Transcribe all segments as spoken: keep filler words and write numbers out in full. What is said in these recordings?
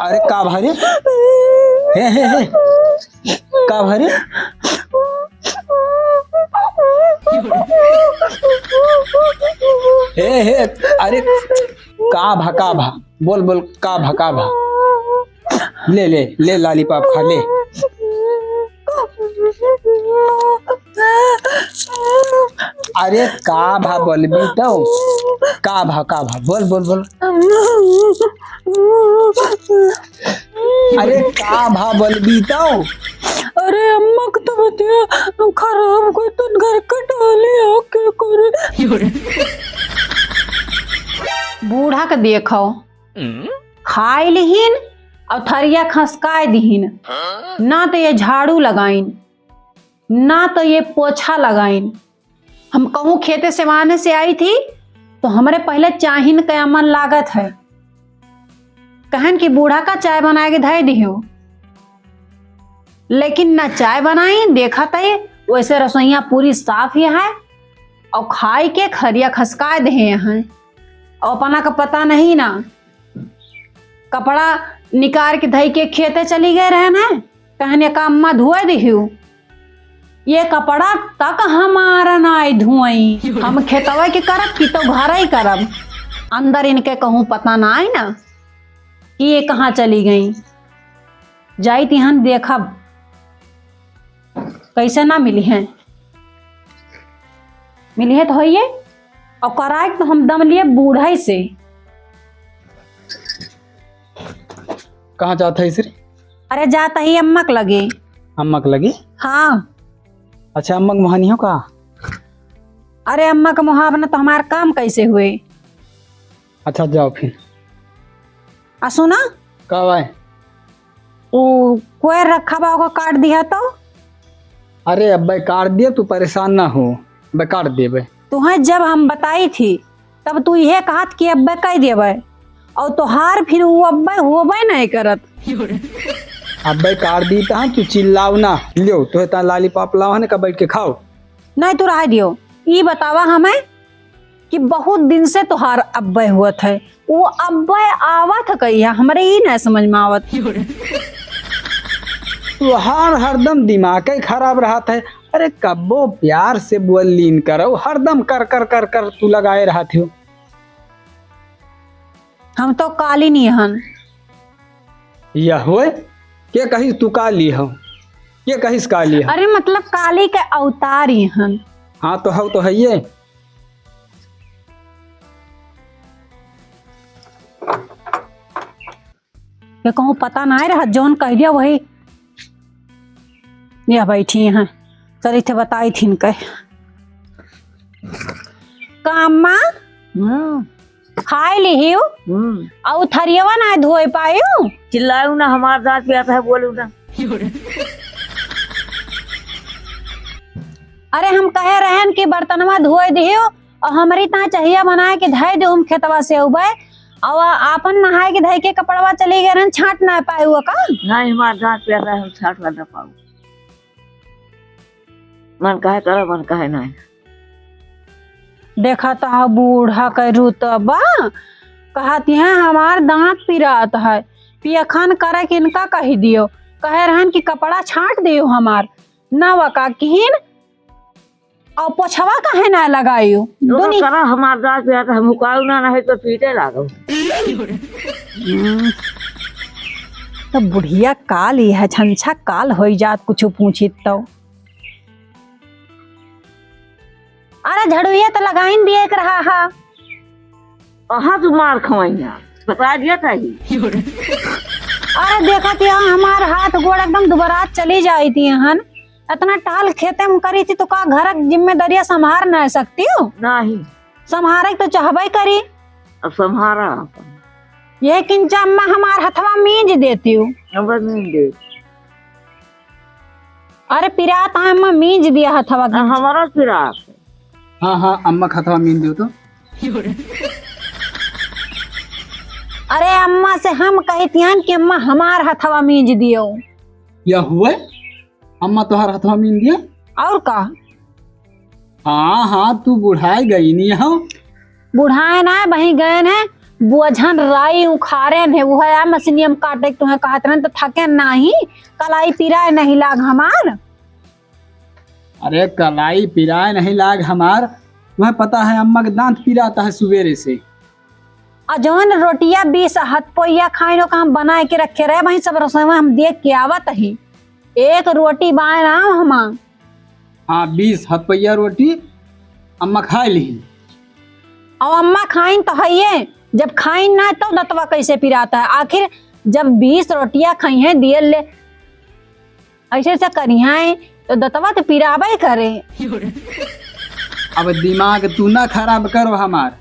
अरे का भा रे? हे, हे, हे। का भा रे? हे, हे, अरे का भा, का भा? बोल, बोल, का भा, का भा? ले, ले, ले lollipop खा, ले। अरे का भा बोलबी तो? का भा, का भा? बोल, बोल, बोल। अरे का भा बोलबी तो? अरे अम्मा के तो बतिया खराब कर तो घर के डाले आके करे। बूढ़ा के देखो, खाइ लिहिन और थरिया खसकाइ दिहिन, ना तो ये झाड़ू लगाइन, ना तो ये पोछा लगाइन। हम कहूँ खेते से वाने से आई थी तो हमरे पहले चाहिन का मन लागत है। कहन कि बूढ़ा का चाय बनाए के धइ दिहो, लेकिन ना चाय बनाई, देखत है वैसे रसोइया पूरी साफ ही है और खाइ के खरिया खसकाए देहे हैं और अपना का पता नहीं ना। कपड़ा निकार के धइ के खेते चली गए रहे ना, कहने का अम्मा धोए दिहू। ये कपड़ा तक हमारा नाई धोई, हम खेतवा के करब कि तो घर ही करब। अंदर इनके कहूँ पता नाई ना कि ये कहाँ चली गई। जाई तिहन देखब कैसे ना मिली हैं, मिली है तो होइए। और कराए तो हम दम लिए बूढ़ाई से। कहाँ जात है इसरी? अरे जात ही अम्मा के लगे। अम्मा के लगे? हाँ। अच्छा, अम्मा के मोहानी हो का? अरे अम्मा के मोहाब ना तो हमार काम कैसे हुए? अच्छा जाओ फिर। आ सुना, का भाई? वो कोयर रखा बा, ओका काट दिया तो। अरे अब्बे काट दिया, तू परेशान ना हो, अब्बे काट देबे। तुहें जब हम बताई थी तब तू इहे कहत कि अब्बे कह देबे, और तोहार फिर वो अब्बे होबे नहीं करत। अब्बे काट दी तहाँ, तू चिल्लाओ ना। लियो तोहे ता lollipop लावा है ना, का बैठ के खाओ। नहीं तू रह दियो। ई बतावा हमें कि बहुत दिन से तोहार अब्बे हुअत है, वो अब्बे आवत है कहिया, हमरे ई ना समझ में आवत। तोहार हरदम दिमाग ही खराब रहत है। अरे कब्बो प्यार से बोल लीन करो, हरदम कर कर कर कर तू लगाए रहत हो। हम तो काली निहन। यह होए? के कहिस तू काली हो? के कहिस काली हो? अरे मतलब काली के अवतार ही हन। हाँ तो हौ तो है ये। ये कहूँ पता नाहीं रहा, जौन कह दिया वही। यह बैठी हैं, चली थे बताई थी इनके। का अम्मा? हम्म। खाए लिहियो? हम्म। अउ थरियवा ना धोए पायो? चिल्लायो ना, हमार दांत पिरात है, बोलो ना। अरे हम कहे रहन कि बर्तनवा धोए दिहियो अउ हमरी ता चहिया बनाए के धए दे, हम खेतवा से अउबे अउ आपन नहाए के धए के कपड़वा चली गए रहन, छाट ना पायो का? नहीं, हमार दांत पिरात है, हम छाट ना पाओ। मन काहे करब, मन काहे नाहीं। देखत ह बूढ़ा के रुतबा, कहत हैं हमार दांत पिरात है, पियखान करे के इनका कहि दियो, कहे रहन कि कपड़ा छाट दियो हमार, ना वका किहिन, अउ पोछवा काहे ना लगायो? तो दुनी करा हमार दांत पिरात है, हम हुकाऊ ना रहे तो पीटे लागो। हम्म। तो बुढ़िया काल ही है, छंछा काल होई जात, कुछ पूछित तो। अरे झड़ुइया तो लगाइन दिए के रहा हा। अहा तू मार खवैया, बता दिया था ही। अरे देखत यहाँ हमार हाथ गोड़ एकदम दुबरात चली जाई थी हन। इतना टहल खेते में करी थी तो का घर की जिम्मेदारियां संभार ना सकती हो? नहीं। संभारे तो चाहबे करी। अब संभारा अपन। ये किंचा अम्मा हमार हथवा मींज देती हो। अब मींज दे। अरे पिरात है अम्मा, मींज दिया हथवा। आ, हमारा पिरात। हाँ, हाँ, अम्मा के हथवा मींज दियो तो। अरे अम्मा से हम कहतियन कि अम्मा हमार हथवा मींज दियो। या हुए? अम्मा तोहार हथवा मींज दिया? और का? हाँ, हाँ, तू बुढ़ाई गई नी हो। बुढ़ाए ना, बही गए ने, बोझन राई उखारे है, उहे आ मशीनिया में काटे के तुहें कहत रहन, तो थके नाही, कलाई पिराए नहीं लाग हमार। अरे कलाई पिराए नहीं लाग हमार, तुम्हें पता है अम्मा के दांत पिराता है सुबेरे से। आ जौन रोटिया बीस हथपोइया खाइन, ओका हम बनाए के रखे रहे, वहीं सब रसोई में हम देख के आवत ही। एक रोटी बाय ना हमा। हाँ, बीस हथपोइया रोटी अम्मा खाए ली। अब अम्मा खाइन तो है ये, जब खाइन ना तो दतवा कैसे पिराता है? आखिर जब बीस रोटियां खाई हैं दिए ले, ऐसे ऐसे करिहैं तो दतवा तो पिराबे करे। अब दिमाग तू ना खराब करो हमार,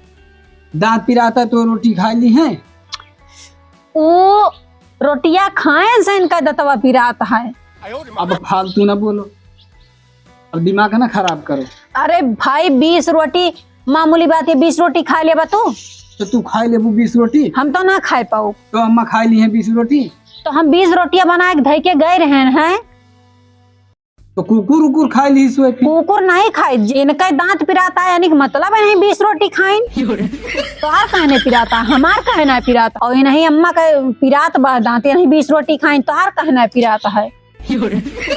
दांत पिराता तो रोटी खाए ली हैं। ऊ रोटिया खाए से इनका दतवा पिरात है। अब फालतू ना बोलो, अब दिमाग ना खराब करो। अरे भाई, बीस रोटी मामूली बात है, बीस रोटी खाए लेबा तू? तो तू खाए लेबू बीस रोटी? हम तो ना खाए पाऊ। तो अम्मा खाए ली हैं बीस रोटी। तो हम बीस रोटियां बनाए के धइ के गए रहे हैं। तो कुकुर उकुर खाए ली सोए फिर? कुकुर नहीं खाए, जिनका दांत पिराता है, यानी कि मतलब है नहीं बीस रोटी खाइन। तोहार कहने पिराता, हमार कहना पिराता। और ये नहीं अम्मा का पिरात बा दांत, ये नहीं बीस रोटी खाइन, तोहार कहना पिराता है।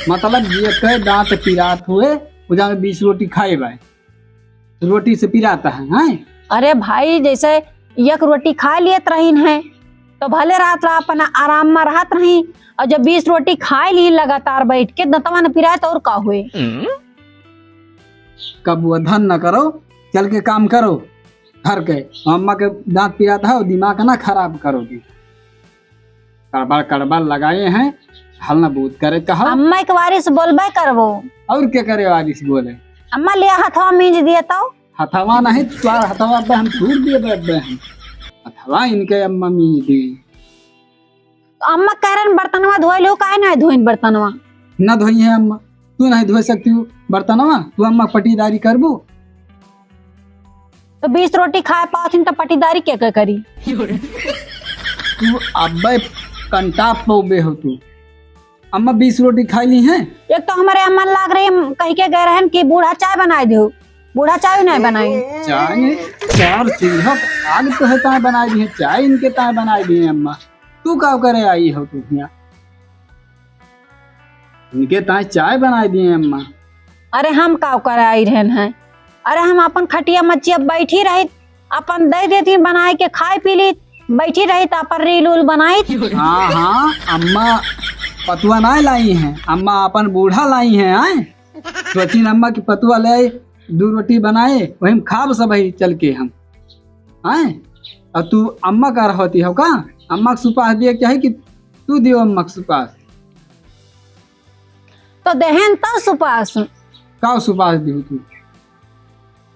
मतलब ये कह दांत पिरात हुए, वो जाने बीस रोटी खाए बाय। रोटी से पिराता है, हैं? अरे भाई, जैसे एक रोटी खा लियत रहीन है, तो भले रात ला अपन आराम में रहत रही, और जब बीस रोटी खाए ली लगातार बैठ के, दंतवा न पिराए तो और का हुए? हम्म। कब वो धन न करो, चल के काम करो घर के। अम्मा के दांत पिराता है, दिमाग ना खराब करोगे। कड़बड़ कड़बड़ लगाए हैं, हल न बूत करे कहो। अम्मा एक बारी से बोलबे करबो। और के करे बारी से बोले? अम्मा लिया हथवा मींज दिए तो। हथवा नहीं, तोर हथवा पे हम तूर दिए बैठ गए हैं। हथवा इनके अम्मा मींज दी। अम्मा कह रहे बर्तनवा धोए लो, काहे ना धोइन बर्तनवा? ना धोई है अम्मा, तू नहीं धो सकती हो बर्तनवा, तू अम्मा पटीदारी करबू। तो बीस रोटी खाए पावत हिन तो पटीदारी के, के करी? तू अब्बे कंटाप पौबे हो तू। अम्मा बीस रोटी खाई ली हैं। एक तो हमारे अम्मा लाग रही, हम कह के गए रहन कि बूढ़ा चाय बनाए दो, बूढ़ा चाय नहीं बनाई। चाय, चार चूल्हा आग तो है, ताए बनाए दी है, चाय इनके ताए बनाए दी है अम्मा। तू का करे आई हो तू यहाँ? इनके ताए चाय बनाए दिए अम्मा। अरे हम का करे आई रहन हैं? अरे हम अपन खटिया मचिया बैठी रही, अपन दे देती बनाए के खाए पी ली, बैठी रही तो अपन रील उल बनाई। हाँ, हाँ, अम्मा पतुआ ना लाई हैं, अम्मा अपन बूढ़ा लाई हैं, आए? सोचिन अम्मा की पतुआ ले आई, दू रोटी बनाए, वही में खाब सब ही चल के हम, आए? और तू अम्मा का रहती हो का? अम्मा के सुपास दिए के चाही कि तू दियो अम्मा के सुपास? तो देहन तो सुपास। का सुपास दियो तू?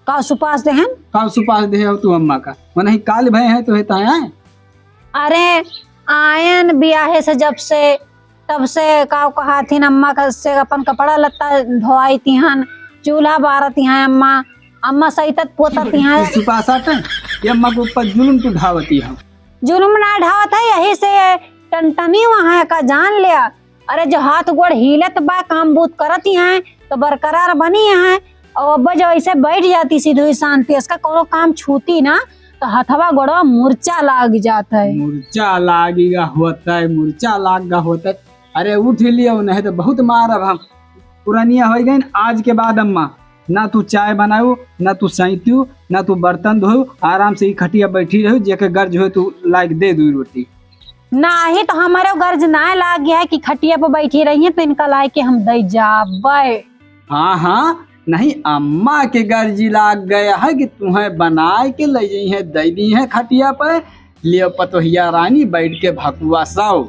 का सुपास देहन? का सुपास दे हो तू अम्मा का? मनही काल भय है तो है ताया? अरे आयन बियाहे से जब से, तब से का कहाथिन अम्मा का से अपन कपड़ा लत्ता धोआई तिहन, चूल्हा बारत हैं अम्मा, अम्मा सैतत पोतत हैं। ये सुपास आते हैं? ये अम्मा के ऊपर जुल्म तू ढावती हो। जुल्म ना ढावत है, यही से टनटनी वहाँ का जान लिया। अरे जो हाथ गोड़ हिलत बा, काम बूत करत ही हैं, तो बरकरार बनी हैं। और अब जो ऐसे बैठ जाती सीधुई शांति, इसका कोनो काम छूती ना, तो हथवा गोड़वा मुर्चा लाग जात है। मुर्चा लागिगा होत है, मुर्चा लाग गा होत है। अरे उठ लियो, नहीं तो बहुत मारब हम। पुरानिया हो गई आज के बाद अम्मा, ना तू चाय बनाऊ, ना तू सैतू, ना तू बर्तन धोऊ, आराम से ई खटिया बैठी रहू, जेके गर्ज होए तू लाइक दे दू रोटी। नाही तो हमारे गर्ज ना लाग गया है कि खटिया पे बैठी रही है तो इनका लाए के हम दे जाबे। हाँ, हाँ, नहीं अम्मा के गर्जी लाग गया है कि तुम्हें बनाए के ले जाई है, दे दी है खटिया पे। लियो पतोहिया रानी बैठ के भकुआ सौ।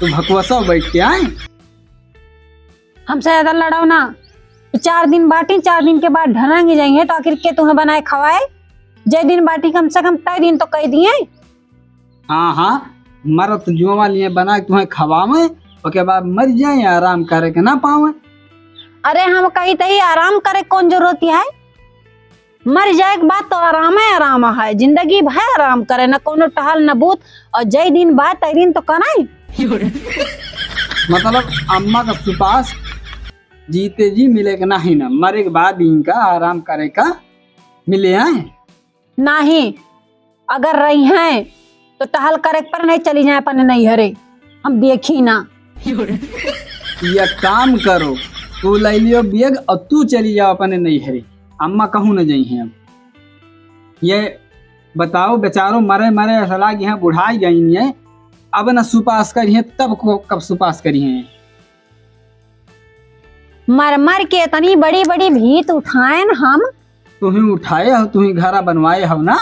तू भकुआ सौ बैठ के आए। हमसे ज्यादा लड़ाओ ना। चार दिन बाटी, चार दिन के बाद ढरंग जाइए तो आखिर के तुम्हें बनाए खवाए? जे दिन बाटी कम से कम तय दिन तो कह दिए। हाँ, हाँ, मरत जुआ लिए बना के तुम्हें खवावे, ओके बाद मर जाए, आराम करे के ना पावे। अरे हम कही तही आराम करे कौन जरूरत है? मर जाए के बाद तो आराम है, आराम है, जिंदगी भर आराम करे, न कोनो टहल न बूत, और जय दिन बाद तय दिन तो कराई। मतलब अम्मा का सुपास जीते जी मिले के नहीं ना, मरे के बाद इनका आराम करे का मिले आए। नाही, अगर रही हैं तो टहल करे पर नहीं चली जाए अपने नैहरे, हम देखी ना। ये काम करो, तू ले लियो बैग और तू चली जाओ अपने नैहरे, अम्मा कहूँ न जइहैं अब। ये बताओ, बेचारो मरे मरे ऐसा लाग यहाँ बुढ़ाई गई है, अब न सुपास करिहैं, तब को कब सुपास करिहैं? मर मर के इतनी बड़ी बड़ी भीत उठाएन हम। तुहीं उठाए हो, तुहीं घरा बनवाए हो ना।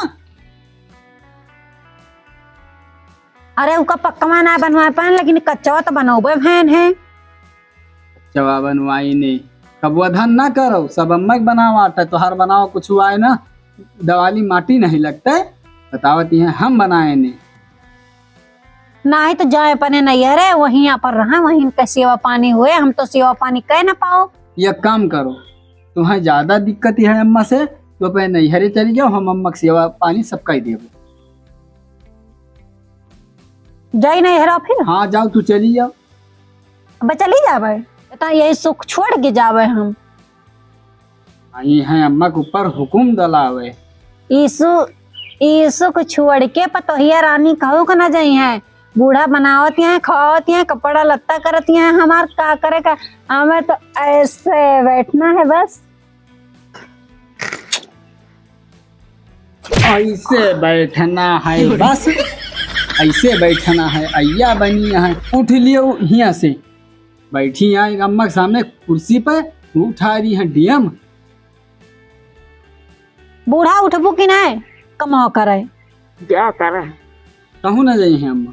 अरे, उका पक्कवा ना बनवा पाएन, लेकिन कच्चवा तो बनौबे भएन है। कच्चवा बनवाई ने, कबुआ धन ना करो, सब अम्मा के बनावा आटा, तोहार बनावा कुछ आए ना, दवाली माटी नहीं लगते, बतावत हैं हम बनाए ने। नाही तो जाए अपने नैहरे, वहीं पर रहा, वहीं का सेवा पानी हुए, हम तो सेवा पानी कह ना पाओ। ये काम करो, तुम्हें ज्यादा दिक्कत है अम्मा से, तो अपने नैहरे चली जाओ, हम अम्मा के सेवा पानी सब कह देबो। जाई नैहरा फिर? हाँ, जाओ, तू चली जाओ। अब चली जावे, इतना यही सुख छोड़ के जावे हम। आई हैं अम्मा के ऊपर हुकुम डलावे। यीशु, यीशु को छोड़ के पतोहिया रानी कहू को न जाई हैं। बूढ़ा बनावत हैं, खावत हैं, कपड़ा लत्ता करत हैं, हमार का करे का? हमें तो ऐसे बैठना है बस। ऐसे बैठना है बस, ऐसे बैठना है, अइया बनी है। उठ लियो हियाँ से, बैठी यहाँ एक अम्मा के सामने कुर्सी पे, उठा रही है डीएम। बूढ़ा उठबू कि नहीं? कमाओ करे। क्या करे? कहूँ ना जाई है अम्मा।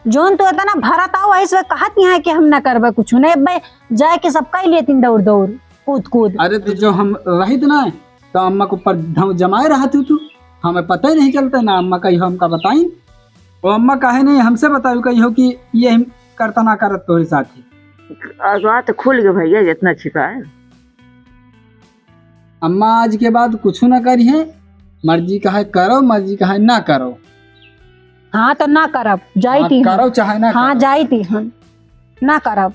जोन तो इतना भरत आओ, ऐसे कहत यहाँ कि हम ना करबे कुछ, नहीं अब्बे जाए के सब कई लेतिन दौड़ दौड़, कूद कूद। अरे तो जो हम रहित ना, तो अम्मा के ऊपर धम जमाए रहत हूँ तू, हमें पता ही नहीं चलता ना अम्मा कहियो हमका बताइन। वो अम्मा काहे नहीं हमसे बतायु कहियो कि ये हम करता ना करत तोरे साथ ही। अगवा तो खुल गए भैया, जितना छिपाए। अम्मा आज के बाद कुछ ना करिहैं, मर्जी कहे करो, मर्जी कहे ना करो। हाँ, तो ना करब, जाई हाँ, थी हम। करो चाहे ना हाँ, करो। जाई थी हम, ना करब।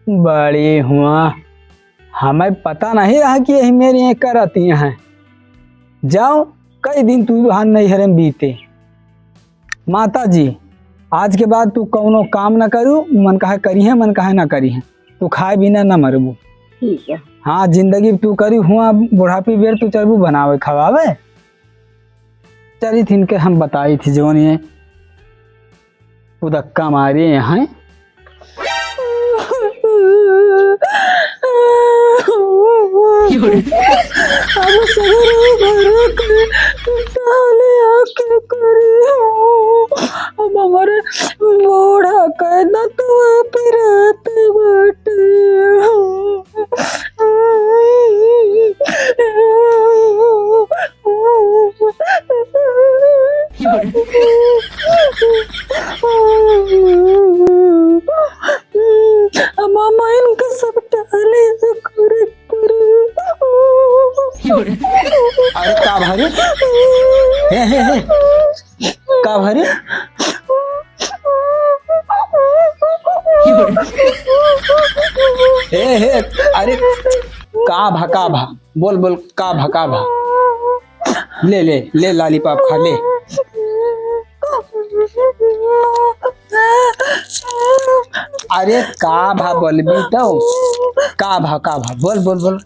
बड़ी हुआ, हमें पता नहीं रहा कि यही मेरी ये करती हैं। जाओ, कई दिन तू हाथ नहीं हरे बीते। माता जी, आज के बाद तू कौनो काम न करू, मन कहे करिहैं, मन कहे ना करिहैं, तू खाए बिना न मरबू। ठीक है। हाँ, जिंदगी तू करी हुआ, बुढ़ापी बेर तू चलबू बनावे खवावे। चली थी इनके हम बताई थी जौन ये उदक्का मारे हैं। अब सगरो भरक डाले आके करे हो। अब हमारे बूढ़ा के दतुआ पिरात बाटे। अब मामा इनका सब डाले करे करे। अरे का भाई? हे, हे, हे। का भाई? हे, हे, अरे का भा, का भा? बोल, बोल, का भा, का भा? ले, ले, ले लॉलीपॉप खा, ले। अरे का भा बोलबी तो? का भा, का भा? बोल, बोल, बोल।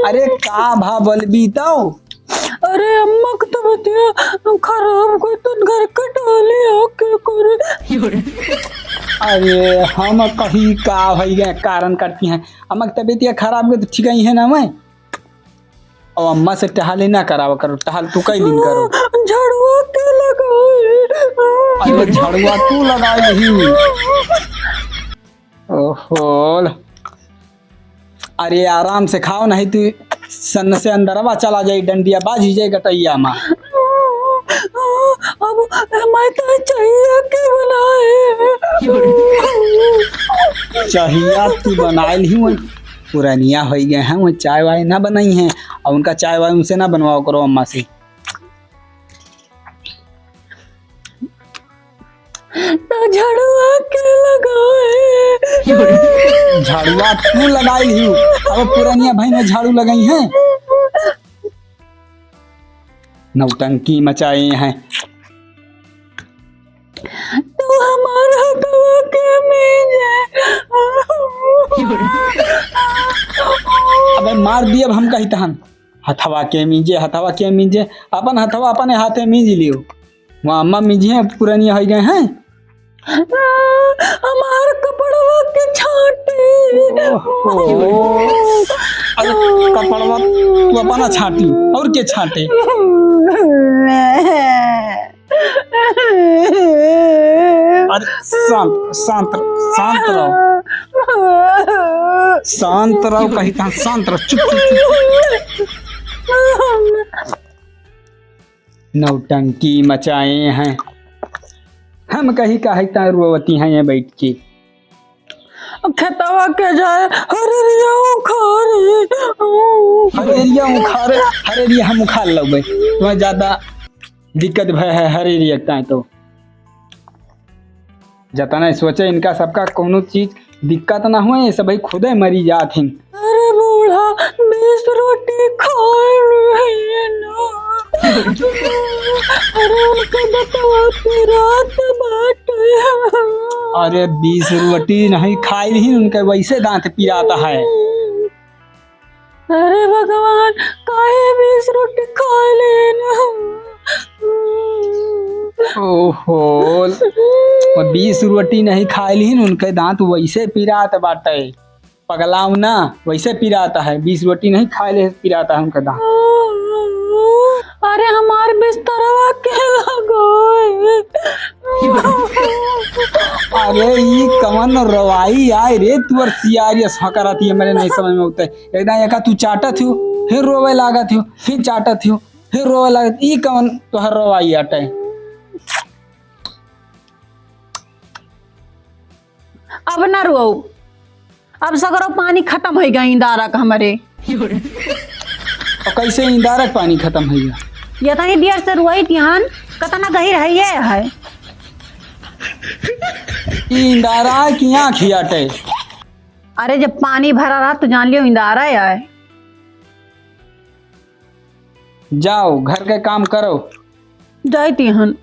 अरे का भा बोलबी तो? अरे अम्मा के तबियतिया खराब कोई तन घर के डाली आके करे। अरे हम कही का भई गए कारण करती हैं। अम्मा के तबियतिया खराब के तो ठीक ही है ना मैं। अब अम्मा से टहले ना करावा करो, टहल तू कई दिन करो। झड़ुआ के लगाए। अरे झड़ुआ तू लगाए नहीं। ओहो। अरे आराम से खाओ, नहीं तो सन्न से अंदरवा चला जाई, डंडिया बाजी जाई गटैया मा। अब मैं तो चाहिया के बनाए। चाहिया तू बनाए नहीं, वो पुरानिया हो गए हैं, वो चाय वाय ना बनाई हैं, और उनका चाय वाय उनसे ना बनवाओ करो अम्मा से। तो झड़ुआ के लगाए। झाड़ुआ तू लगाई ही, अब पुरनिया भाई में झाड़ू लगाई है। नौटंकी मचाए हैं। तू हमार हथवा के मीजे। अबे मार दिए अब हम कही तहन। हथवा के मीजे, हथवा के मीजे, अपन हथवा अपने हाथे मीज लियो। वहाँ अम्मा मीजी हैं, पुरनिया हो गए हैं। हमार कपड़वा के छाटे। ओहो। अरे कपड़वा तू अपना छाटी, और के छाटे? अरे शांत, शांत, शांत रहो। शांत रहो, कही तहाँ शांत रहो, चुप, चुप, चुप। नौटंकी मचाए हैं। हम कही काहे तहाँ रोवती हैं ये बैठ के। खेतवा के जाए हरेरिया उखारे। हरेरिया उखारे, हरेरिया हम उखार लेबे। तुम्हें ज्यादा दिक्कत भय है हरेरिया के ताई तो। जतना सोचे इनका सबका कोनो चीज दिक्कत ना होए, ये सब भाई खुदे मरी जात हैं। अरे बूढ़ा, बीस रोटी खाए रहे ना। अरे उनके दतवा पिरात बाटे। अरे बीस रोटी नहीं खाई रही, उनके वैसे दांत पिरात है। अरे भगवान, काहे बीस रोटी खा लेन? ओहो, और बीस रोटी नहीं खाए लिहिन, उनके दांत वैसे पिरात बाटे। पगलाव ना, वैसे पिरात है, बीस रोटी नहीं खाए ले पिरात है उनके दांत। अरे हमार बिस्तरवा के लगाए। अरे ई कवन रवाई आए रे, तू और सियारी अस हकराती है, मेरे नहीं समझ में होते। एकदम एका तू चाटत हो, फिर रोवे लागत हो, फिर चाटत हो, फिर रोवे लागत, ई कवन तोहर रवाई आटे? अब ना रोऊ, अब सगरो पानी खतम होइ गए इंदारा का हमरे। और कैसे इंदारा का पानी खतम होइ गया? ये तनी देर से रोई तिहान, कतना गहिर है ये है। ई इंदारा की आँख ही आटे। अरे जब पानी भरा रहा तो जान लियो इंदारा है। जाओ घर के काम करो। जाई तिहन।